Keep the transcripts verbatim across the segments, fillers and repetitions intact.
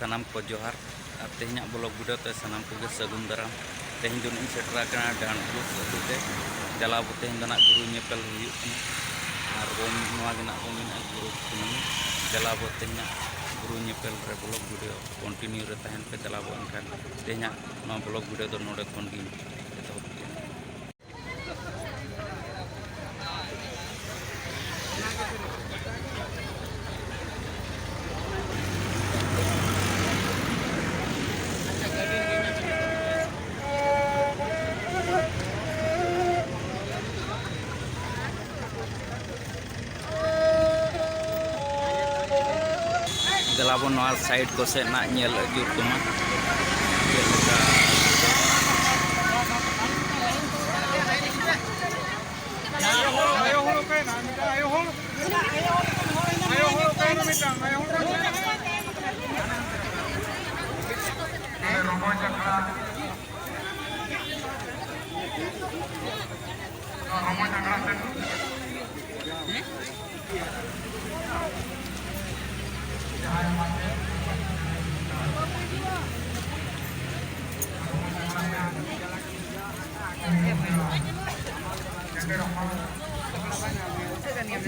ᱥᱟᱱᱟᱢ ᱠᱚ ᱡᱚᱦᱟᱨ᱾ ᱟᱨ ᱛᱮᱦᱮᱧᱟᱜ ᱵᱞᱚᱜ ᱵᱷᱤᱰᱤᱭᱳ ᱛᱮ ᱥᱟᱱᱟᱢ ᱠᱚᱜᱮ ᱥᱟᱹᱜᱩᱱ ᱫᱟᱨᱟᱢ᱾ ᱛᱮᱦᱮᱧ ᱫᱚ ᱱᱤᱧ ᱥᱮᱴᱮᱨ ᱟᱠᱟᱱᱟ ᱰᱟᱸᱰᱵᱳᱥ ᱟᱹᱛᱩ ᱛᱮ᱾ ᱫᱮᱞᱟ ᱵᱚ, ᱛᱮᱦᱮᱧ ᱫᱚ ᱱᱟᱜ ᱜᱩᱨᱩ ᱧᱮᱯᱮᱞ ᱦᱩᱭᱩᱜ ᱠᱟᱱᱟ᱾ ᱟᱨ ᱵᱚ, ᱱᱚᱣᱟ ᱜᱮ ᱱᱟᱜ ᱵᱚ ᱢᱮᱱᱟ ᱜᱩᱨᱩ ᱠᱩᱱᱟᱹᱢᱤ᱾ ᱫᱮᱞᱟ ᱵᱚ, ᱛᱮᱦᱮᱧᱟᱜ ᱜᱩᱨᱩ ᱧᱮᱯᱮᱞ ᱨᱮ ᱵᱞᱚᱜ ᱵᱷᱤᱰᱤᱭᱳ ᱠᱚᱱᱴᱤᱱᱤᱭᱩ ᱨᱮ ᱛᱟᱦᱮᱱ ᱯᱮ᱾ ᱫᱮᱞᱟ ᱵᱚ, ᱮᱱᱠᱷᱟᱱ ᱛᱮᱦᱮᱧᱟᱜ ᱱᱚᱣᱟ ᱵᱞᱚᱜ ᱵᱷᱤᱰᱤᱭᱳ ᱫᱚ ᱱᱚᱰᱮ ᱠᱷᱚᱱ ᱜᱤᱧ ᱮᱛᱚᱦᱚᱵ ᱠᱮᱫᱟ᱾ ᱫᱮᱞᱟ ᱵᱚᱱ ᱱᱚᱣᱟ ᱥᱟᱭᱤᱰ ᱠᱚ ᱥᱮᱫ ᱱᱟᱜ ᱧᱮᱞ ᱟᱹᱪᱩᱨ ᱠᱚᱢᱟ᱾ ᱪᱮᱫ ᱞᱮᱠᱟ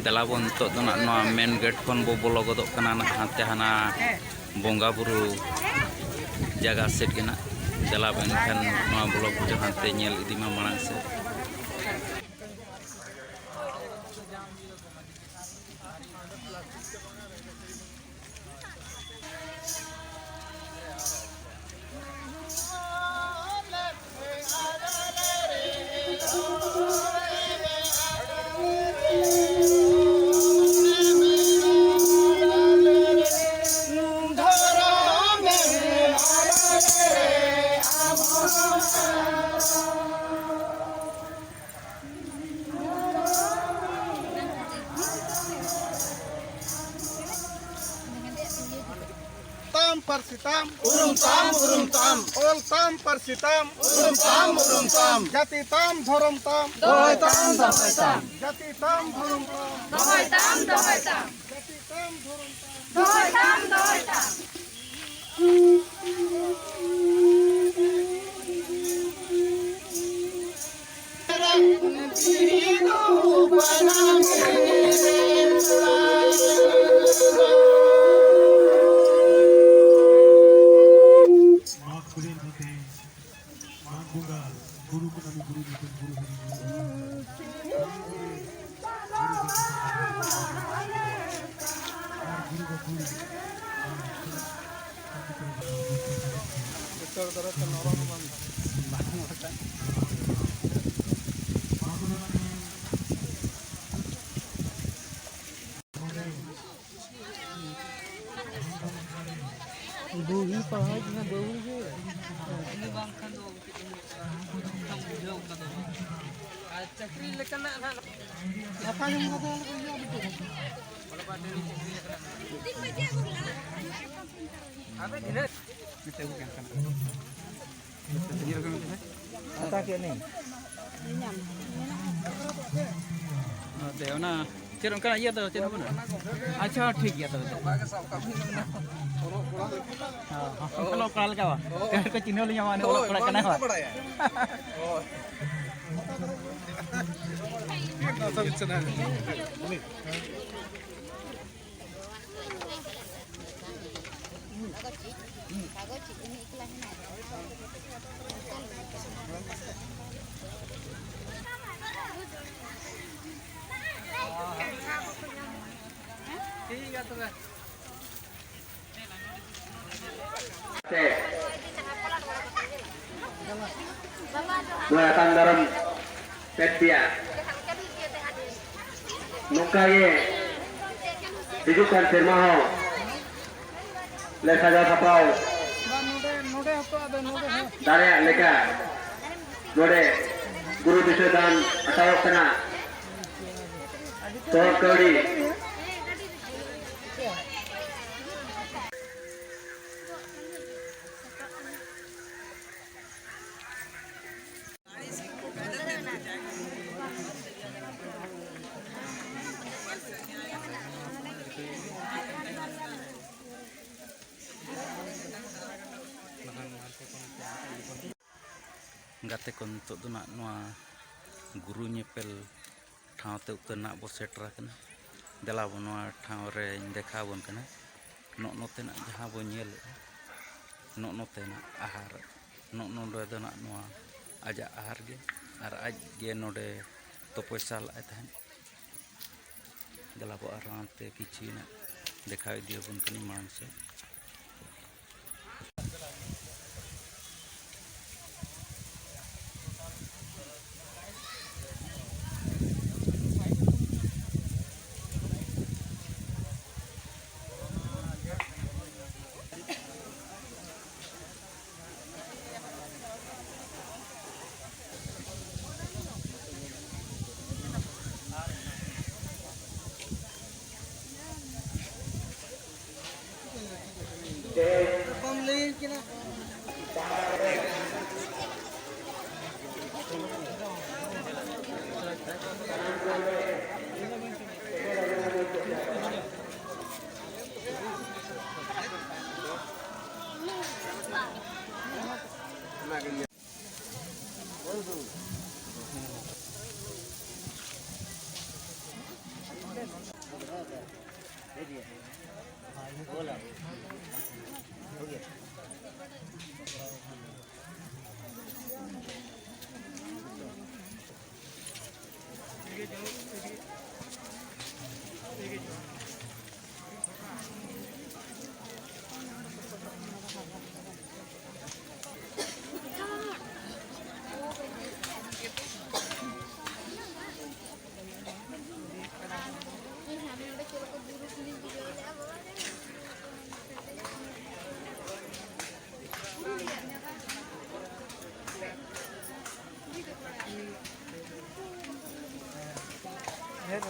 ᱫᱮᱞᱟ ᱵᱚᱱ, ᱱᱤᱛᱚᱜ ᱫᱚ ᱱᱟᱜ ᱱᱚᱣᱟ ᱢᱮᱱ ᱜᱮᱴ ᱠᱷᱚᱱ ᱵᱚ ᱵᱚᱞᱚ ᱜᱚᱫᱚᱜ ᱠᱟᱱᱟ ᱱᱟᱜ ᱦᱟᱱᱛᱮ ᱦᱟᱱᱟ ᱵᱚᱸᱜᱟ ᱵᱩᱨᱩ ᱡᱟᱭᱜᱟ ᱥᱮᱫ ᱜᱮ ᱱᱟᱜ᱾ ᱫᱮᱞᱟ ᱵᱚᱱ ᱮᱱᱠᱷᱟᱱ ᱱᱚᱣᱟ ᱵᱞᱚᱜ ᱵᱷᱤᱰᱤᱭᱳ ᱦᱟᱱᱛᱮ ᱧᱮᱞ ᱤᱫᱤ ᱢᱟ ᱢᱟᱲᱟᱝ ᱥᱮᱫ᱾ ᱛᱟᱢ ᱯᱟᱹᱨᱥᱤ ᱛᱟᱢ, ᱩᱨᱩᱢ ᱛᱟᱢ, ᱩᱨᱩᱢ ᱛᱟᱢ᱾ ᱚᱞ ᱛᱟᱢ ᱯᱟᱹᱨᱥᱤ ᱛᱟᱢ, ᱩᱨᱩᱢ ᱛᱟᱢ, ᱩᱨᱩᱢ ᱛᱟᱢ᱾ ᱡᱟᱹᱛᱤ ᱛᱟᱢ, ᱫᱷᱚᱨᱚᱢ ᱛᱟᱢ, ᱫᱚᱦᱚᱭ ᱛᱟᱢ, ᱫᱚᱦᱚᱭ ᱛᱟᱢ᱾ ᱡᱟᱹᱛᱤ ᱛᱟᱢ, ᱫᱷᱚᱨᱚᱢ ᱛᱟᱢ, ᱫᱚᱦᱚᱭ ᱛᱟᱢ, ᱫᱚᱦᱚᱭ ᱛᱟᱢ᱾ ᱡᱟᱹᱛᱤ ᱛᱟᱢ, ᱫᱷᱚᱨᱚᱢ ᱛᱟᱢ, ᱫᱚᱦᱚᱭ ᱛᱟᱢ, ᱫᱚᱦᱚᱭ ᱛᱟᱢ᱾ ᱵᱩᱜᱤ ᱯᱟᱲᱦᱟᱣ ᱠᱟᱱᱟ ᱵᱟᱹᱵᱩ ᱜᱮ᱾ ᱩᱱᱤ ᱵᱟᱝᱠᱷᱟᱱ ᱫᱚ ᱪᱮᱫ ᱮᱢ ᱵᱩᱡᱷᱟᱹᱣ ᱠᱟᱫᱟ? ᱟᱨ ᱪᱟᱹᱠᱨᱤ ᱞᱮᱠᱟᱱᱟᱜ ᱱᱟᱦᱟᱜ ᱫᱟᱠᱟ ᱡᱚᱢ ᱠᱟᱛᱮ ᱟᱞᱮ ᱠᱚ ᱦᱤᱡᱩᱜᱼᱟ ᱱᱤᱛᱚᱜ᱾ ᱟᱵᱮᱱ ᱫᱷᱤᱱᱟᱹᱝ ᱦᱟᱛᱟᱣ ᱠᱮᱫ ᱞᱤᱧ᱾ ᱚᱱᱟᱛᱮ ᱚᱱᱟ ᱪᱮᱫ ᱚᱱᱠᱟᱱᱟᱜ ᱤᱭᱟᱹ ᱫᱚ ᱪᱮᱫ ᱦᱚᱸ ᱵᱟᱹᱱᱩᱜᱼᱟ? ᱟᱪᱪᱷᱟ, ᱴᱷᱤᱠ ᱜᱮᱭᱟ ᱛᱚᱵᱮ᱾ ᱦᱚᱸ, ᱦᱚᱸ, ᱚᱞᱚᱜ ᱠᱚᱲᱟ ᱞᱮᱠᱟ ᱵᱟᱝ? ᱡᱟᱦᱟᱸᱭ ᱠᱚ ᱪᱤᱱᱦᱟᱹᱣ ᱞᱤᱧᱟ, ᱢᱟᱱᱮ ᱚᱞᱚᱜ ᱠᱚᱲᱟ ᱠᱟᱱᱟᱭ ᱵᱟᱝ? ᱴᱷᱤᱠ ᱜᱮᱭᱟ ᱛᱚᱵᱮ᱾ ᱱᱚᱣᱟ ᱟᱛᱟᱝ ᱫᱟᱨᱟᱢ ᱯᱮᱫ ᱯᱮᱭᱟ᱾ ᱱᱚᱝᱠᱟ ᱜᱮ ᱦᱤᱡᱩᱜ ᱠᱟᱱ ᱥᱮᱨᱢᱟ ᱦᱚᱸ ᱞᱮ ᱥᱟᱡᱟᱣ ᱥᱟᱯᱲᱟᱣ ᱫᱟᱲᱮᱭᱟᱜ ᱞᱮᱠᱟ ᱱᱚᱰᱮ ᱜᱩᱨᱩ ᱫᱤᱥᱟᱹ ᱫᱟᱱ ᱦᱟᱛᱟᱣᱚᱜ ᱠᱟᱱᱟ᱾ ᱛᱚᱦᱚᱫ ᱠᱟᱹᱣᱰᱤ᱾ ᱜᱟᱛᱮ ᱠᱚ, ᱱᱤᱛᱚᱜ ᱫᱚ ᱱᱟᱜ ᱱᱚᱣᱟ ᱜᱩᱨᱩ ᱧᱮᱯᱮᱞ ᱴᱷᱟᱶ ᱛᱮ ᱩᱛᱟᱹᱨ ᱱᱟᱜ ᱵᱚ ᱥᱮᱴᱮᱨ ᱟᱠᱟᱱᱟ᱾ ᱫᱮᱞᱟ ᱵᱚ, ᱱᱚᱣᱟ ᱴᱷᱟᱶ ᱨᱮᱧ ᱫᱮᱠᱷᱟᱣ ᱟᱵᱚᱱ ᱠᱟᱱᱟ᱾ ᱱᱚᱜᱼᱚ ᱱᱚᱛᱮᱱᱟᱜ ᱡᱟᱦᱟᱸ ᱵᱚ ᱧᱮᱞᱮᱫᱼᱟ, ᱱᱚᱜᱼᱚ ᱱᱚᱛᱮᱱᱟᱜ ᱟᱦᱟᱨ, ᱱᱚᱜᱼᱚ ᱱᱚᱰᱮ ᱫᱚ ᱱᱟᱜ ᱱᱚᱣᱟ ᱟᱡᱟᱜ ᱟᱦᱟᱨ ᱜᱮ, ᱟᱨ ᱟᱡ ᱜᱮ ᱱᱚᱰᱮ ᱛᱚᱯᱚᱥᱭᱟ ᱞᱟᱜᱼᱟᱭ ᱛᱟᱦᱮᱸᱫ᱾ ᱫᱮᱞᱟ ᱵᱚ, ᱟᱨ ᱦᱟᱱᱛᱮ ᱠᱤᱪᱷᱩ ᱱᱟᱜ ᱫᱮᱠᱷᱟᱣ ᱤᱫᱤᱭᱟᱵᱚᱱ ᱠᱟᱹᱱᱟᱹᱧ ᱢᱟᱲᱟᱝ ᱥᱮᱫ᱾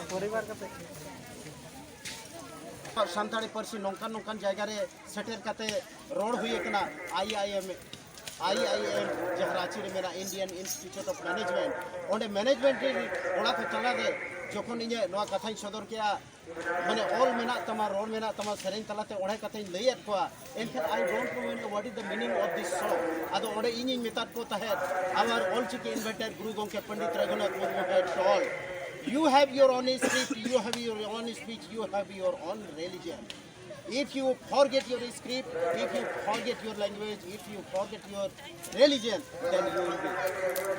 ᱯᱚᱨᱤᱵᱟᱨ ᱠᱟᱛᱮ᱾ ᱥᱟᱱᱛᱟᱲᱤ ᱯᱟᱹᱨᱥᱤ ᱱᱚᱝᱠᱟᱱ ᱱᱚᱝᱠᱟᱱ ᱡᱟᱭᱜᱟ ᱨᱮ ᱥᱮᱴᱮᱨ ᱠᱟᱛᱮ ᱨᱚᱲ ᱦᱩᱭ ᱟᱠᱟᱱᱟ᱾ ᱟᱭ ᱟᱭ ᱮᱢ, ᱟᱭ ᱟᱭ ᱮᱢ ᱡᱟᱦᱟᱸ ᱨᱟᱸᱪᱤ ᱨᱮ ᱢᱮᱱᱟᱜ, Indian Institute of Management, ᱚᱸᱰᱮ management ᱨᱮᱱ ᱠᱚᱲᱟ ᱠᱚ ᱛᱟᱞᱟᱨᱮ ᱡᱚᱠᱷᱚᱱ ᱤᱧᱟᱹᱜ ᱱᱚᱣᱟ ᱠᱟᱛᱷᱟᱧ ᱥᱚᱫᱚᱨ ᱠᱮᱜᱼᱟ, ᱢᱟᱱᱮ ᱚᱞ ᱢᱮᱱᱟᱜ ᱛᱟᱢᱟ, ᱨᱚᱲ ᱢᱮᱱᱟᱜ ᱛᱟᱢᱟ, ᱥᱮᱨᱮᱧ ᱛᱟᱞᱟᱛᱮ ᱚᱬᱦᱮ ᱠᱟᱛᱷᱟᱧ ᱞᱟᱹᱭᱟᱫ ᱠᱚᱣᱟ, ᱮᱱᱠᱷᱟᱱ I don't know what is the meaning of this song. ᱟᱫᱚ ᱚᱸᱰᱮ ᱤᱧᱤᱧ ᱢᱮᱛᱟᱫ ᱠᱚ ᱛᱟᱦᱮᱸᱫ, our ᱚᱞᱪᱤᱠᱤ inventor ᱜᱩᱨᱩ ᱜᱚᱢᱠᱮ Pandit Raghunath Murmu had told, you have your own script, you have your own speech, you have your own religion. If you forget your script, if you forget your language, if you forget your religion, then you will be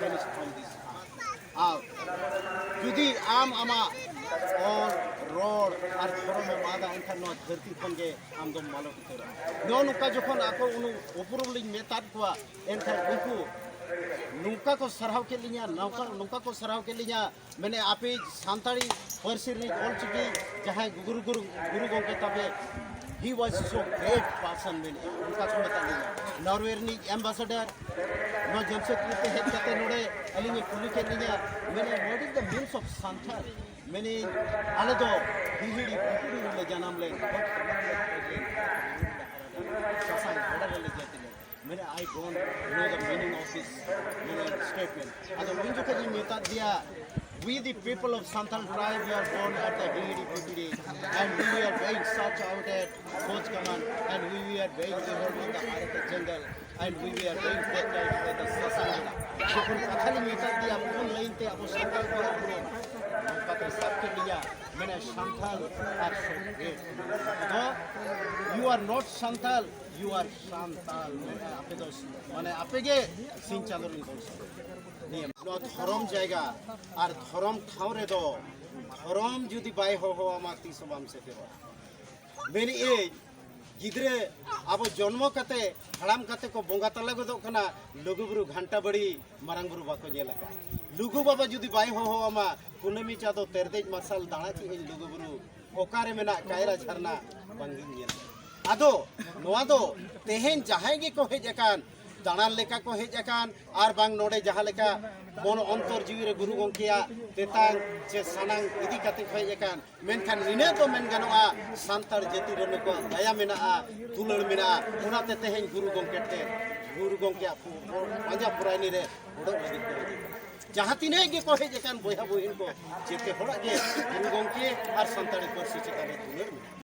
vanished from this earth. ᱟᱨ ᱡᱩᱫᱤ ᱟᱢ ᱟᱢᱟᱜ ᱚᱞ, ᱨᱚᱲ ᱟᱨ ᱫᱷᱚᱨᱚᱢ ᱮᱢ ᱟᱫᱟ, ᱮᱱᱠᱷᱟᱱ ᱱᱚᱣᱟ ᱫᱷᱟᱹᱨᱛᱤ ᱠᱷᱚᱱ ᱜᱮ ᱟᱢ ᱫᱚᱢ ᱢᱟᱞᱚᱴ ᱩᱛᱟᱹᱨᱚᱜᱼᱟ᱾ ᱱᱚᱜᱼᱚ ᱱᱚᱝᱠᱟ ᱡᱚᱠᱷᱚᱱ ᱟᱠᱚ ᱩᱱᱩ ᱩᱯᱨᱩᱢ ᱞᱤᱧ ᱢᱮᱛᱟᱫ ᱠᱚᱣᱟ, ᱮᱱᱠᱷᱟᱱ ᱩᱱᱠᱩ ᱱᱚᱝᱠᱟ ᱠᱚ ᱥᱟᱨᱦᱟᱣ ᱠᱮᱫ ᱞᱤᱧᱟ, ᱱᱚᱝᱠᱟ, ᱱᱚᱝᱠᱟ ᱠᱚ ᱥᱟᱨᱦᱟᱣ ᱠᱮᱫ ᱞᱤᱧᱟ, ᱢᱟᱱᱮ ᱟᱯᱮ ᱥᱟᱱᱛᱟᱲᱤ ᱯᱟᱹᱨᱥᱤ ᱨᱤᱱᱤᱡ ᱚᱞᱪᱤᱠᱤ ᱡᱟᱦᱟᱸᱭ ᱜᱩᱨᱩ, ᱜᱩᱨᱩ, ᱜᱩᱨᱩ ᱜᱚᱢᱠᱮ ᱛᱟᱯᱮ, he was so great person ᱢᱮᱱᱮᱫᱼᱟ, ᱚᱱᱠᱟ ᱠᱚ ᱢᱮᱛᱟ ᱞᱤᱧᱟ᱾ ᱱᱚᱨᱣᱮ ᱨᱤᱱᱤᱡ ambassador ᱱᱚᱣᱟ ᱡᱟᱢᱥᱮᱫᱽᱯᱩᱨ ᱛᱮ ᱦᱮᱡ ᱠᱟᱛᱮ ᱱᱚᱰᱮ ᱟᱹᱞᱤᱧ ᱮ ᱠᱩᱞᱤ ᱠᱮᱫ ᱞᱤᱧᱟ, ᱢᱮᱱᱮ, what is the means of Santal? ᱢᱮᱱᱮ, ᱟᱞᱮ ᱫᱚ ᱵᱤᱦᱤᱲᱤ ᱯᱩᱴᱩᱲᱤ ᱨᱮᱞᱮ ᱡᱟᱱᱟᱢ ᱞᱮᱱ, ᱥᱟᱥᱟᱝ ᱜᱟᱰᱟ ᱨᱮᱞᱮ ᱡᱟᱹᱛᱤ Don't know the meaning of his, you know, statement. ᱟᱫᱚ ᱩᱱ ᱡᱚᱠᱷᱚᱡ ᱤᱧ ᱢᱮᱛᱟᱫ ᱫᱮᱭᱟ, "We the people of Santal tribe, we are born at the Hingiri Pipiri, and we were being searched out at Khoj Kaman, and we were being beheaded in the heart of the jungle, and we were being betrayed by the Sasang." ᱡᱚᱠᱷᱚᱱ ᱠᱟᱛᱷᱟ ᱞᱤᱧ ᱢᱮᱛᱟᱫ ᱫᱮᱭᱟ, ᱯᱩᱱ line ᱛᱮ ᱟᱵᱚ ᱥᱟᱱᱛᱟᱲ ᱠᱚᱣᱟᱜ ᱩᱯᱨᱩᱢ ᱱᱚᱝᱠᱟ ᱛᱮ ᱥᱟᱵ ᱠᱮᱫ ᱞᱤᱧᱟ, ᱢᱮᱱᱟ ᱥᱟᱱᱛᱟᱞ ᱟᱨ ᱥᱚᱝᱜᱮ᱾ ᱟᱫᱚ, "You are not Santal, you are Santal", ᱢᱮᱱᱟ ᱟᱯᱮ ᱫᱚ, ᱢᱟᱱᱮ ᱟᱯᱮ ᱜᱮ ᱥᱤᱧ ᱪᱟᱸᱫᱳ ᱨᱮᱱ ᱵᱚᱝᱥᱚ᱾ ᱱᱤᱭᱟᱹ ᱱᱚᱣᱟ ᱫᱷᱚᱨᱚᱢ ᱡᱟᱭᱜᱟ ᱟᱨ ᱫᱷᱚᱨᱚᱢ ᱴᱷᱟᱶ ᱨᱮᱫᱚ ᱫᱷᱚᱨᱚᱢ ᱡᱩᱫᱤ ᱵᱟᱭ ᱦᱚᱦᱚᱣᱟᱢᱟ, ᱛᱤᱥ ᱦᱚᱸ ᱵᱟᱢ ᱥᱮᱴᱮᱨᱚᱜᱼᱟ᱾ ᱢᱮᱱᱮᱫ ᱟᱹᱧ, ᱜᱤᱫᱽᱨᱟᱹ ᱟᱵᱚ ᱡᱚᱱᱢᱚ ᱠᱟᱛᱮ, ᱦᱟᱲᱟᱢ ᱠᱟᱛᱮ ᱠᱚ ᱵᱚᱸᱜᱟ ᱛᱟᱞᱟ ᱜᱚᱫᱚᱜ ᱠᱟᱱᱟ, ᱞᱩᱜᱩ ᱵᱩᱨᱩ ᱜᱷᱟᱱᱴᱟ ᱵᱟᱲᱤ ᱢᱟᱨᱟᱝ ᱵᱩᱨᱩ ᱵᱟᱠᱚ ᱧᱮᱞ ᱟᱠᱟᱫ᱾ ᱞᱩᱜᱩ ᱵᱟᱵᱟ ᱡᱩᱫᱤ ᱵᱟᱭ ᱦᱚᱦᱚᱣᱟᱢᱟ, ᱠᱩᱱᱟᱹᱢᱤ ᱪᱟᱸᱫᱚ ᱛᱮᱨᱫᱮᱡ ᱢᱟᱨᱥᱟᱞ ᱫᱟᱬᱟ ᱠᱮᱜ ᱟᱹᱧ ᱞᱩᱜᱩ ᱵᱩᱨᱩ, ᱚᱠᱟᱨᱮ ᱢᱮᱱᱟᱜ ᱠᱟᱭᱨᱟ ᱡᱷᱟᱨᱱᱟ, ᱵᱟᱝᱜᱤᱧ ᱧᱮᱞ ᱟᱠᱟᱫ᱾ ᱟᱫᱚ ᱱᱚᱣᱟ ᱫᱚ ᱛᱮᱦᱮᱧ ᱡᱟᱦᱟᱸᱭ ᱜᱮᱠᱚ ᱦᱮᱡ ᱟᱠᱟᱱ, ᱫᱟᱬᱟᱱ ᱞᱮᱠᱟ ᱠᱚ ᱦᱮᱡ ᱟᱠᱟᱱ, ᱟᱨ ᱵᱟᱝ ᱱᱚᱰᱮ ᱡᱟᱦᱟᱸ ᱞᱮᱠᱟ ᱢᱚᱱ ᱚᱱᱛᱚᱨ ᱡᱤᱣᱤ ᱨᱮ ᱜᱩᱨᱩ ᱜᱚᱢᱠᱮᱭᱟᱜ ᱛᱮᱛᱟᱝ ᱪᱮ ᱥᱟᱱᱟᱝ ᱤᱫᱤ ᱠᱟᱛᱮ ᱠᱚ ᱦᱮᱡ ᱟᱠᱟᱱ, ᱢᱮᱱᱠᱷᱟᱱ ᱱᱤᱱᱟᱹᱜ ᱫᱚ ᱢᱮᱱ ᱜᱟᱱᱚᱜᱼᱟ, ᱥᱟᱱᱛᱟᱲ ᱡᱟᱹᱛᱤ ᱨᱮ ᱱᱩᱠᱩᱣᱟᱜ ᱫᱟᱭᱟ ᱢᱮᱱᱟᱜᱼᱟ, ᱫᱩᱞᱟᱹᱲ ᱢᱮᱱᱟᱜᱼᱟ᱾ ᱚᱱᱟᱛᱮ ᱛᱮᱦᱮᱧ ᱜᱩᱨᱩ ᱜᱚᱢᱠᱮ ᱴᱷᱮᱱ, ᱜᱩᱨᱩ ᱜᱚᱢᱠᱮᱭᱟᱜ ᱯᱚ-, ᱯᱚ-, ᱯᱟᱸᱡᱟ ᱯᱚᱨᱟᱭᱱᱤ ᱨᱮ ᱦᱚᱲᱚᱜ ᱞᱟᱹᱜᱤᱫ ᱠᱚ ᱦᱤᱡᱩᱜ ᱠᱟᱱᱟ᱾ ᱡᱟᱦᱟᱸ ᱛᱤᱱᱟᱹᱜ ᱜᱮᱠᱚ ᱦᱮᱡ ᱟᱠᱟᱱ ᱵᱚᱭᱦᱟ ᱵᱚᱦᱤᱱ ᱠᱚ, ᱡᱮᱛᱮ ᱦᱚᱲᱟᱜ ᱜᱮ ᱜᱩᱨᱩ ᱜᱚᱢᱠᱮ ᱟᱨ ᱥᱟᱱᱛᱟᱲᱤ ᱯᱟᱹᱨᱥᱤ ᱪᱮᱛᱟᱱ ᱨᱮ ᱫᱩᱞᱟᱹᱲ ᱢᱮᱱᱟᱜᱼᱟ᱾